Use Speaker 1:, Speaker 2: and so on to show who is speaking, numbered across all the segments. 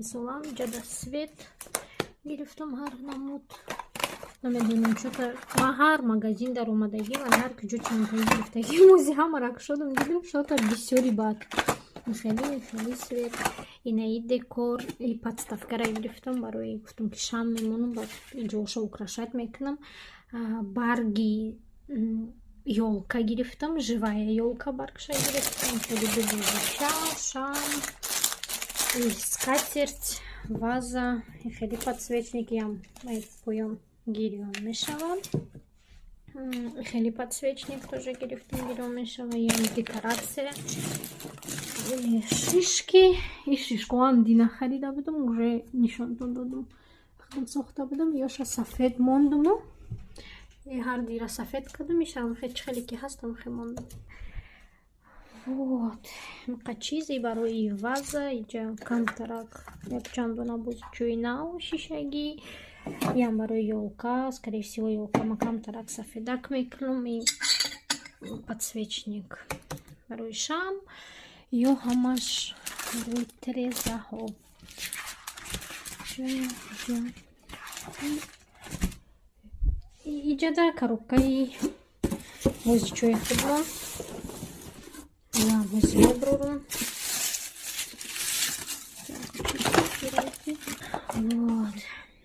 Speaker 1: Мисолан ҷада свет гирифтам ҳар намуд. Намедонам, чё-то ма ҳар магазин дар омадагӣ ва ҳар куҷо чандтои гирифтагӣ, мози ҳамара кушодам, дидам, что-то бисёри бад. Хеле хеле свет, инаи декор и подставкара гирифтам барои, гуфтам, ки шам мемонам, баъд ҷоша украшать мекунам. Барги ёлка гирифтам, живая ёлка баргша гирифтам, хеле дубузича, шам, скатерть, ваза, хеле подсвечникиам поён гирён мешавад. Хеле подсвечник тоже гирифтам, гирён мешава, ям декоратсия. Шишки и шишкоам дина харида будам, уже нишонтон додам, худам сохта будам, ёша сафед мондуму ҳар дира сафед кардам, ишам хеле ки ҳастам хе мондам. Вот инқа чизе барои ваза. Иҷа камтарак якчанд дона бозичӯи нав шишагӣ, ям барои ёлка. Скорее всего, ёлка ма камтарак сафедак мекунам. И подсвечник барои шам, ё ҳамаш барои трезаҳо. Иҷада коробкаи бозичӯи худро бози меброрам.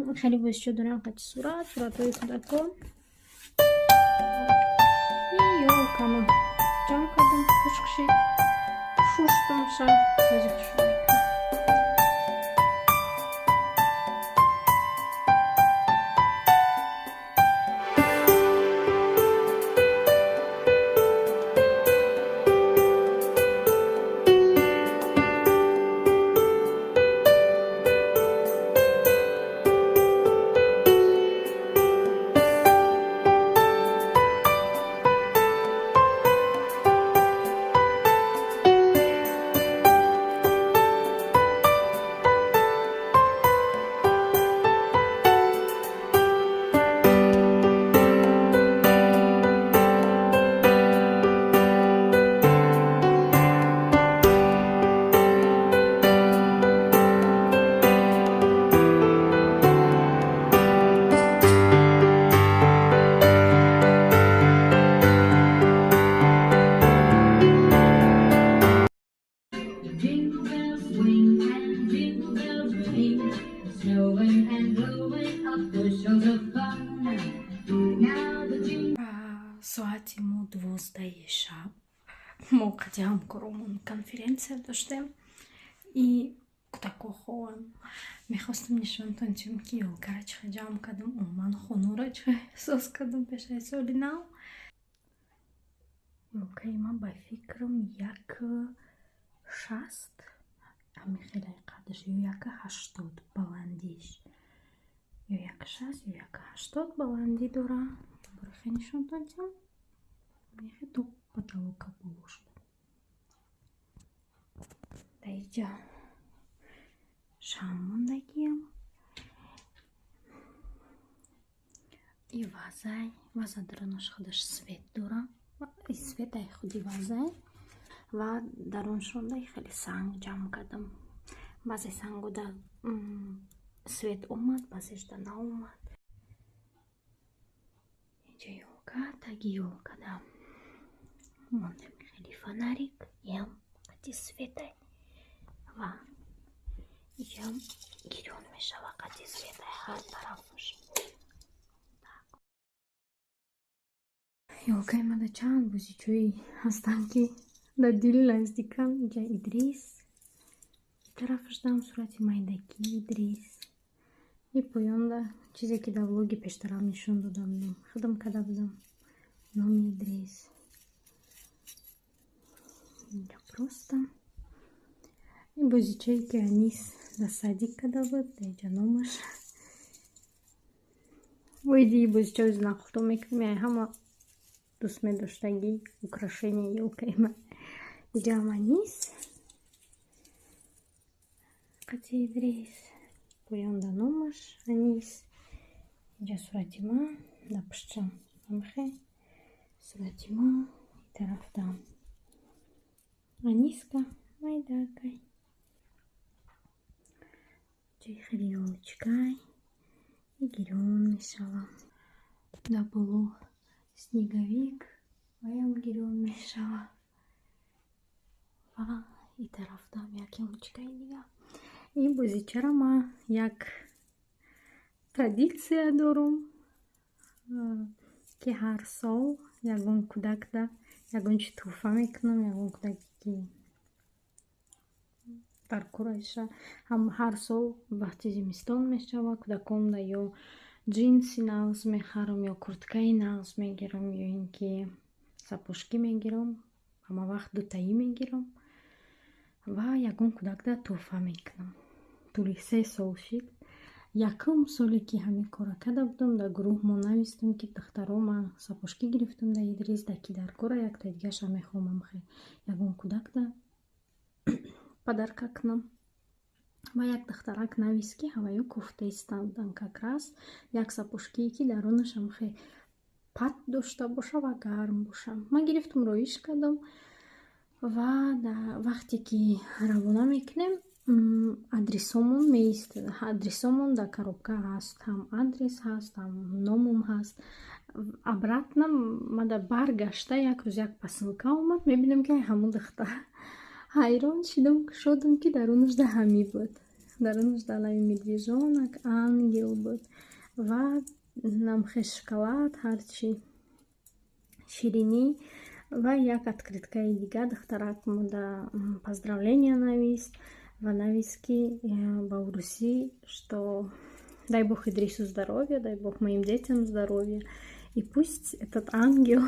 Speaker 1: Вот хеле бозичӯ дорам, қати сурат, суратҳои кӯдакон. Ёлкама ҷамъ кардам, хушк шид, шуштамша, бози хушро.
Speaker 2: Jingle bells swing and jingle bells ring, snowing and blowing up bushels of fun. Now the jingle
Speaker 1: Соати мо 12-и шаб. Мо қади ҳамкоромон конференсия доштем и кӯдако хованд. Мехостам нишонтон диҳам, ки ёлкара чӣ хел ҷамъ кардам, умуман хонура чӣ хел эҳсос кардам пешаи соли нав. Ёлкаи ман, ба фикрам, 1,60 ҳамин хеле қадаш ё 1,80 баландиш, ё 1,60 ё 1,80 баландӣ дора. Борихе нишонтон диҳам, мехе то потолока боло шуда. Дар иҷа шам мондагиам и вазай, ваза дарунаш худаш свет дора, и светай худи вазай, ва даруншонда хеле санг ҷамъ кардам. Баъзе сангода свет омад, баъзешда наомад. Инҷа ёлка, таги ёлкада мондем хеле фонарик, ям қати светай, ва иҷам гирён мешава, қати светай ҳар тарафаш. Ёлкаи мада чанд бозичӯи ҳастанд, ки дар дили наздикам. Инҷа Идрис, тарафашдам сурати майдакӣ Идрис, и поёнда чизе, ки дар влоги пештарам нишон дода будам, худам карда будам, номи Идрис. Инҷа просто ин бозичае, ки Анис дар садик карда буд, дар инҷа номаш. Оиди бозича ози нақлто мекунем, яъне ҳама дӯст медоштагӣ украшение ёлкаи ман. Инҷаам Анис қати Идрис, поёнда номаш Анис, инҷа сурати ман, дар пуштам амхе сурати ман, тарафдам Аниска майдакай. Ҷои хеле ёлочкай и гирён мешава. Дар боло снеговик, ваям гирён мешава. Ва и тарафтам як ёлочкаи дига. Ин бозичаро ман як традитсия дорум, ки ҳар сол ягон кӯдакда ягон чи тӯҳфа мекунам, ягон кӯдаке ки дар кораша. Ҳар сол вақти зимистон мешава, кӯдаконда ё ҷинси нағз мехарам, ё курткаи нағз мегирам, ё ин ки сапожки мегирам. Ҳама вақт дутаӣ мегирам ва ягон кӯдакда тӯҳфа мекунам. Тӯли 3 сол шид. Якум соле ки ҳамин корро карда будам, дар гурӯҳ мо навистем, ки духтаро, ман сапожки гирифтам дар Идрис, дар ки дар кора, якта дигаша мехоҳам ягон кӯдакда подарка кунам. Ва як духтарак навист, ки ҳаваё кофта истандан, как раз як сапожкие, ки дарунашам хе пат дошта боша ва гарм боша. Ман гирифтум, роиш кардам ва вақте ки равона мекунем, адресомон меистад. Адресомон дар коробка ҳаст, ҳам адрес ҳаст, ҳам номум ҳаст. Обратно мада баргашта як рӯз як посылка омад, мебинам, ки ҳамун духтар. Ҳайрон шидам, шодам, ки дарунашда ҳамӣ буд. Дарунашда алаи медвежонок, ангел буд ва намхе шоколад, ҳарчи ширинӣ ва як открыткаи дига. Духтарак мода поздравления навист ва навист, ки ба урусӣ, что дай бог Идрису здоровья, дай бог моим детям здоровья, и пусть этот ангел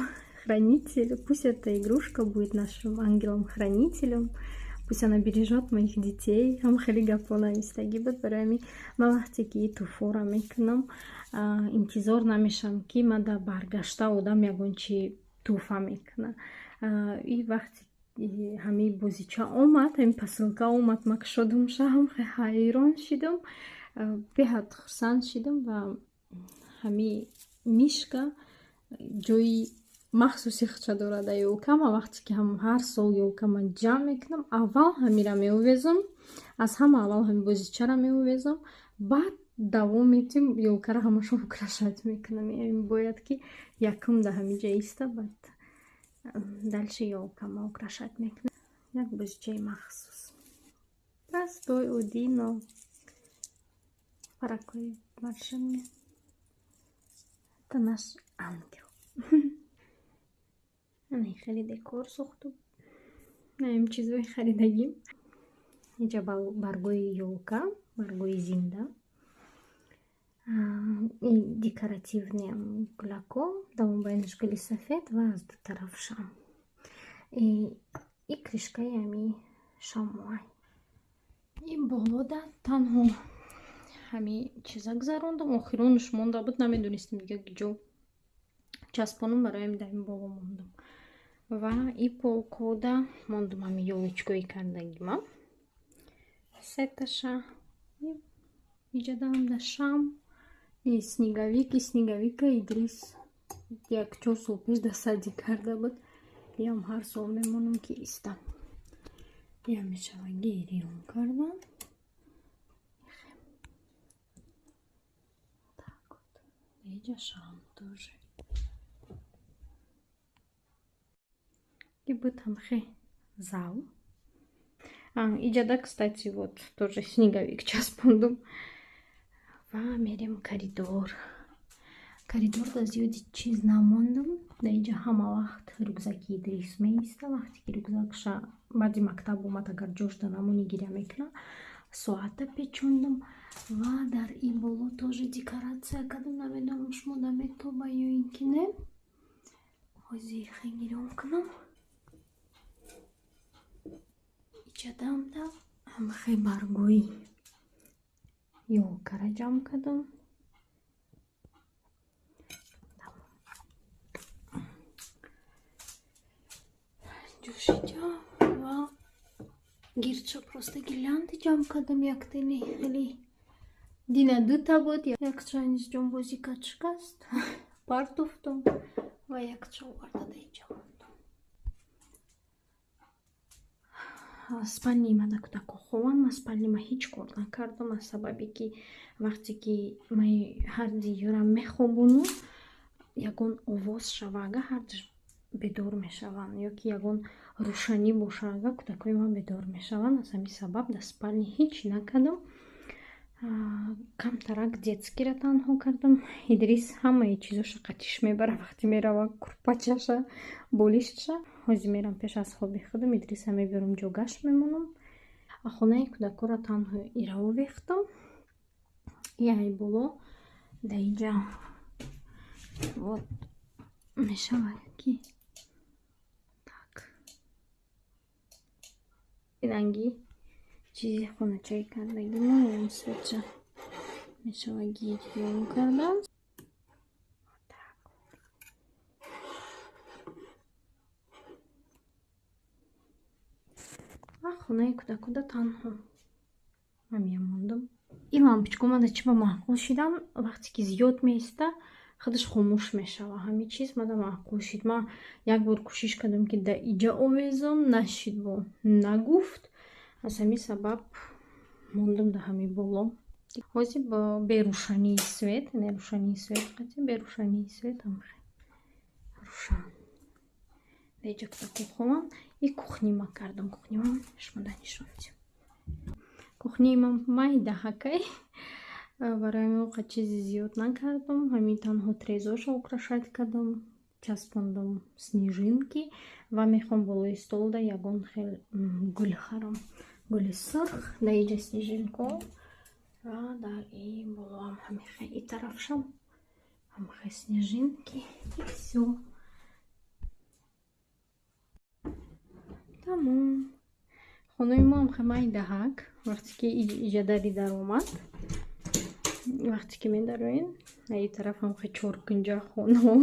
Speaker 1: хранитель, пусть эта игрушка будет нашим ангелом-хранителем, пусть она бережет моих детей. Ҳам хеле гапҳо навистагӣ буд. Барои ҳамин ман вақте ки тӯҳфоро мекунам, интизор намешавам, ки мада баргашта одам ягон чи тӯҳфа мекунад. И вақте ҳамин бозича омад, ҳамин посылка омад, ман кушодум, шаҳам ҳайрон шидам, беҳад хурсанд шидам. Ва ҳамин мишка ҷои махсуси худша дорад дар ёлка. Ман вақте ки ҳар сол ёлка ман ҷамъ мекунам, аввал ҳамира меовезам, аз ҳама аввал ҳамин бозичаро меовезам, баъд давом метим, ёлкаро ҳамаша украшать мекунам. Бояд ки якум дар ҳамин ҷа иста, баъд дальше ёлка ма украшать мекунам. Як бозичаи махсус, простой, оддӣ, но паракои большими. Это наш ангел. Ана хеле декор сохтум, наим чизои харидагим. Инҷа баргои ёлка, баргои зинда, декоративный гулако, дамобайнаш гули сафед ва аз ду тараф шам и крышкаи ами шамоай. И болода танҳо ҳами чиза гузарондам, охиронаш монда буд, намедонистем дига ҷо часпонум, барои ҳамин дар ин боло мондам. Ва и полкода мондум ҳами ёлочкои кардагима, сеташа. Иҷадаам да шам и снеговик. И снеговика Идрис як 4 сол пеш дар садик карда буд, иам ҳар сол мемонам, ки иста. Иам мешава гирён кардан. Так вот, иҷа шам тоже. И буд ҳамхе зал. Иҷада, кстати, вот тоже снеговик часпондум. Ва мерем коридор. Коридорда зиёди чиз намондум. Дар инҷа ҳама вақт рюкзаки Идрис меиста. Вақте ки рюкзакша баъди мактаб омад, агар ҷошда намонӣ, гиря мекунад. Соата печондум ва дар ин боло тоже декоратсия кардам. Намедонам, шумо наметоба ё ин ки не. Ҳозир хе гирён кунам. Иҷадамда ҳамахе баргои ёлкара ҷамъ кардам. Ҷӯшиҷа ва гирча, просто гирлянда ҷамъ кардам, яктани хеле дина дута буд, якча ҷон бозӣ кард, шикаст, партофтум ва якча оварда да инҷа мондум. Спальни мада кӯдако хованд. Ман спальни ма ҳеҷ кор накардам, аз сабабе ки вақте ки ман ҳарди ёрам мехобону, ягон овоз шава, ага, ҳардиш бедор мешаванд, ё ки ягон рӯшанӣ боша, ага, кӯдакои ман бедор мешаванд. Аз ҳамин сабаб дар спальни ҳеҷ накардам. Камтарак детскийра танҳо кардам. Идрис ҳамаи чизоша қатиш мебара, вақте мерава, курпачаша, болиштша. Ҳозир мерам, пеш аз хоби худам Идриса мебарам, ҷогаш мемонам. Хонаи кӯдакоро танҳо ира овехтам. Яй боло дар инҷа вот мешавад ки так ранги чизи хоначаи кардагимо свеча мешава гирён кардан. Так, ва хонаи кӯдакода танҳо ҳамия мондам. Ин лампочка мада чӣ ба маъқул шидан: вақте ки зиёд меиста, худаш хомӯш мешава. Ҳамин чиз мада маъқул шид. Ман як бор кӯшиш кардам, ки да иҷа овезам, нашид, бо нагуфт. Аз ҳамин сабаб мондам да ҳамин боло. Ҳозир бо берӯшании свет, не, рӯшании свет қати, берӯшании свет ҳамхе рӯшан. Дар иҷа кӯдако хованд. И кухнима кардам. Кухнима шумода нишон медиҳам. Кухнии ман майдаҳакай, барои ҳамин оқа чизи зиёд накардам. Ҳамин танҳо трезоша украшать кардам, часпондам снежинки ва мехоҳам болои столда ягон хел гул харам, гули сурх. Дар иҷа снежинко ва дар ин болоам ҳамихе, и тарафшам ҳамихе снежинки, и всё, тамом. Хонаи мо ҳам майдаҳак. Вақте ки иҷа дари даромад, вақте ки медароен, и тараф ҳамхе чоркунҷа хонао,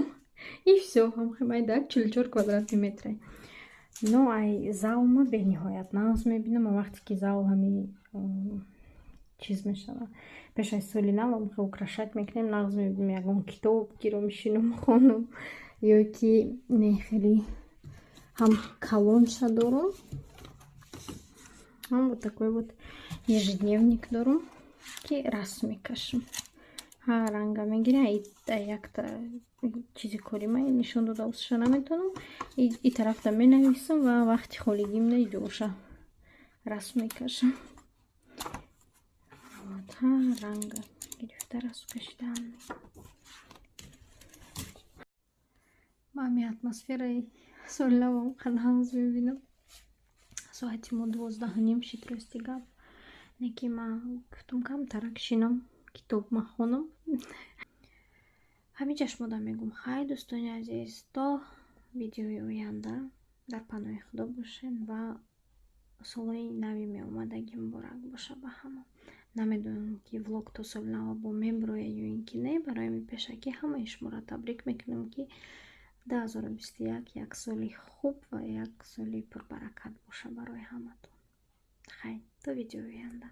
Speaker 1: и всё. Ҳамхе майдаҳак, 44 квадратный метре. Но ай залма бениҳоят нағз мебинам. Вақте ки зал ҳами чиз мешава, пеш аз соли нав ҳамхе украшать мекунем, нағз мебинем. Ягон китоб гиро мешинам, хонам, ё ки не, хеле ҳам калонша дорум, ҳам вот такой вот ежедневник дорум, ки расм мекашам, ҳар ранга мегирам. Якта чизи кори ма нишон дода осиша наметавонам. И тарафта менависам ва вақти холигим ҷоша расм мекашам. Ҳар ранга гирифта расм кашидан. Ман ҳамин атмосфераи соли навам нағз мебинам. Соати мо 12:30 шид. Рости гап, не ки ман гуфтам, камтарак шинам, китоб махонам. Ҳамин чашмода мегӯм: хайр, дӯстони азиз, то видеои оянда дар паноҳи Худо бошед ва солҳои нави меомадагӣ муборак боша ба ҳама. Намедонам, ки влог то соли нава бо мебирояд ё ин ки не. Барои ҳамин пешакӣ ҳамаи шуморо табрик мекунам, ки 2021 як соли хуб ва як соли пурбаракат боша барои ҳаматон. Хайр, то видеои оянда.